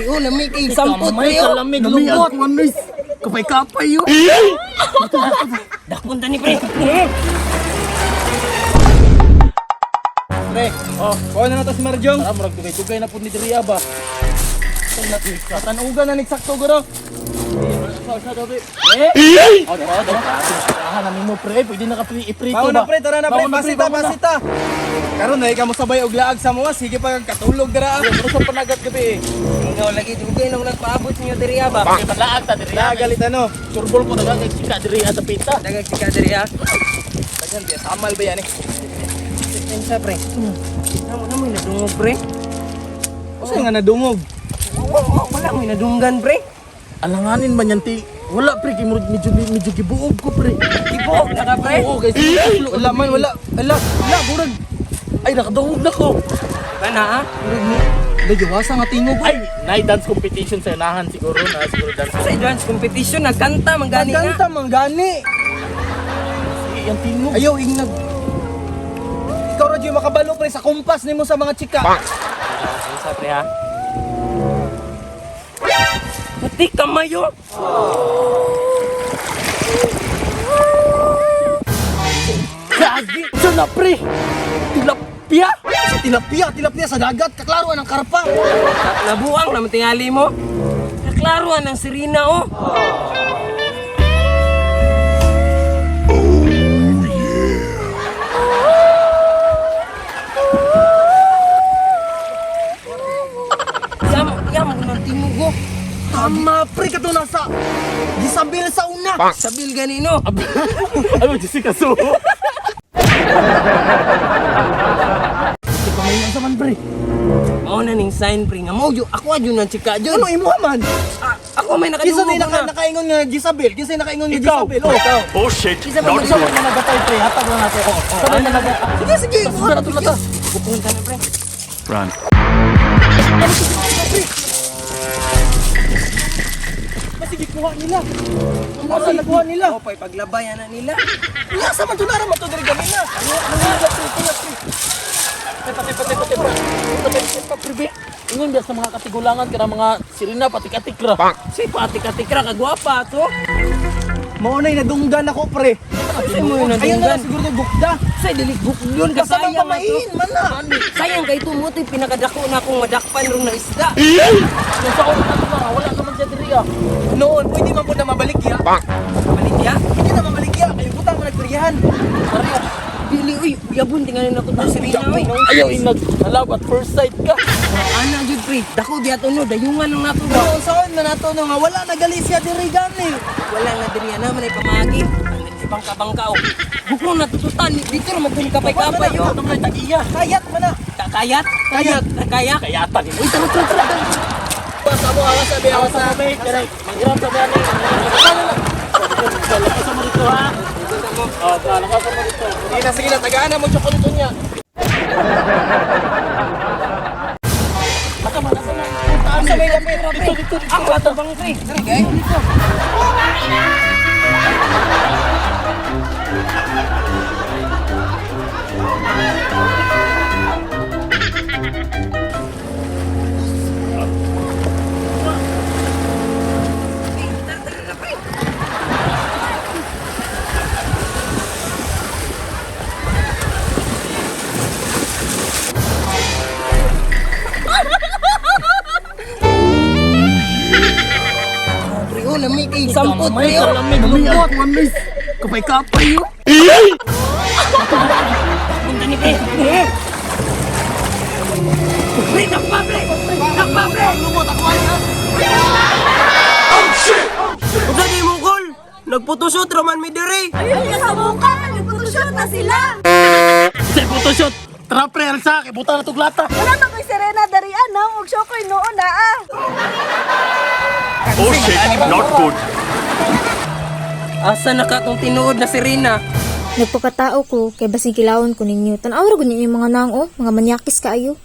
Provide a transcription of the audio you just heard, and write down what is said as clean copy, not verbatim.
Pre, oh, lami kay sampot, pre, Kamay oh. kalamig lubot. Kapay-kapay yun. Dakpon ta ni, pre. Pre, oh, kuha na nato si Marjong. Tara, murag dugay-dugay na pud ni diri ba. Katanugan na nigsakto guro. Eh! Oh, dara, dara. Ah, namin mo pre, pwede na ka pre iprito Bangon ba? na pre, tara na pre, Bangon na, pasita, bangon na. pasita. Karon na ikaw mo sabay og laag sa mga, sige pa kang katulog dara. Pero sa panagat gabi eh. Ikaw lagi, dugay na nagpaabot sa inyo diri, ah, ba? Kay panlaag ta diri. Na galit ano. Turbol ko daga kay sika diri sa pita. Dagag si ka diri, ah. Daghan biya samal ba yan eh. Unsa, pre? Namo na mo nadungog, pre. Usa nga nadungog? Oh, wala mo nadunggan, pre. Alanganin man yan ti. Wala pre kay murag medyo medyo gibuog ko pre. Gibuog na ka, pre. Oo guys. Wala man, wala. Wala, wala burag. Ay nakadungog na ko. Kana, ah? Burag ni. Lagi wasa nga tingog. Ay, nay dance competition sa unahan siguro na siguro dance. Sa dance competition, nagkanta, manggani nga. Kanta man gani. Sige, yung tingog. Ayaw ingnag. Ikaw ra gyud makabalo pre sa kumpas nimo sa mga chika. Unsa, pre, ha? Puti kamayo. Gagi! Ito na pre! Tilapia! Sa tilapia, tilapia sa dagat, kaklaro ang karpa. Nabuang naman tingali mo. Naklaruan ang sirena, oh. Yam, yam, ng tingog, oh. Tama pre kato nasa gisabil sa una. Sabil ganino. Ano, Jessica Soho? Kamay lang sa man pre. Mao na ning sign pre nga mao jud ako adyo nang chika jud. Ano imo man? Ah, ako may Kinsa nakadungog na naka, na. nakaingon nga Jezabel? Kinsa nakaingon nga Ikaw. Jezabel? Oh, ikaw. Bullshit. Kinsa ba Not man Sa man nagatay pre, hatag lang nato. Sa man nagatay. Sige, sige. Tara, tara, tara. Pupunta na pre. Run. Masige kuha nila. Masa nakuha nila. Oh, pay paglabayan na nila. Nya sa man tunara man to diri ganina. Pati, pati, pati, pati. Pati, pati, pati. Ingon biya sa mga katigulangan kana mga sirena patik-atik ra. Si patik-atik ra kagwapa to. Mao na'y nadunggan ako pre. Kasi mo yung Ayun na nadunggan. lang siguro gukda. Sa dili gukdon ka Basta man sayang ato. pamain man na. Sayang kay tumo to'y pinakadako na akong madakpan rong na isda. Kung sa oras na ito, wala naman siya diri ah. Noon pwede man po na mabalik ya. Balik ya. Pwede na mabalik ya. Kayo butang man nagpiryahan. Dili uy, uyabon tingali na ko to sirena uy. Ayaw inag love at first sight ka. Ana jud pre, dako di ato no, dayungan lang nato ba. Noon saon man nato no nga wala na gali siya diri gani. Wala nga diri ana man ay pamagi. Ang bangka-bangka oh. Bukong natututan dito ra magkun kapay-kapay yo. Ano man tagiya? Kayat man na. Kakayat? Kayat. Kakayak? Kayatan. Uy, tara tara tara. Basta mo awas sabi awas Sa sa. may kare, manghiram sa may ani. Lakasan mo rito ha. Oh, tara, lakasan mo rito. Sige na sige na tagaan na mo chocolate niya. Asa man, asa man. Asa may lapit? Dito, dito, dito. Ang ato bang pre? Diri kay. Pre, oh, lami kay sampot Kamay pre. oh. kalamig lubot. Kapay-kapay yun. Punta ni pre. Pre, takpa pre. Takpa pre. Lumot ako ay ha. Unsa di mong call? Nagpotoshoot ra man mi diri. Ayun nga sa mukha, nagpotoshoot na sila. Sa photoshoot. Tara pre, alsa, kay buta na tuglata. Wala man ko'y Serena darian, no? Ug siya ko'y noon na ah. Bullshit. Not good. Asa na ka tong tinuod na sirena? Nagpakatao ko kay basing kilawon ko ninyo. Tan-aw ra gud ninyo yung mga nang oh, mga manyakis kaayo.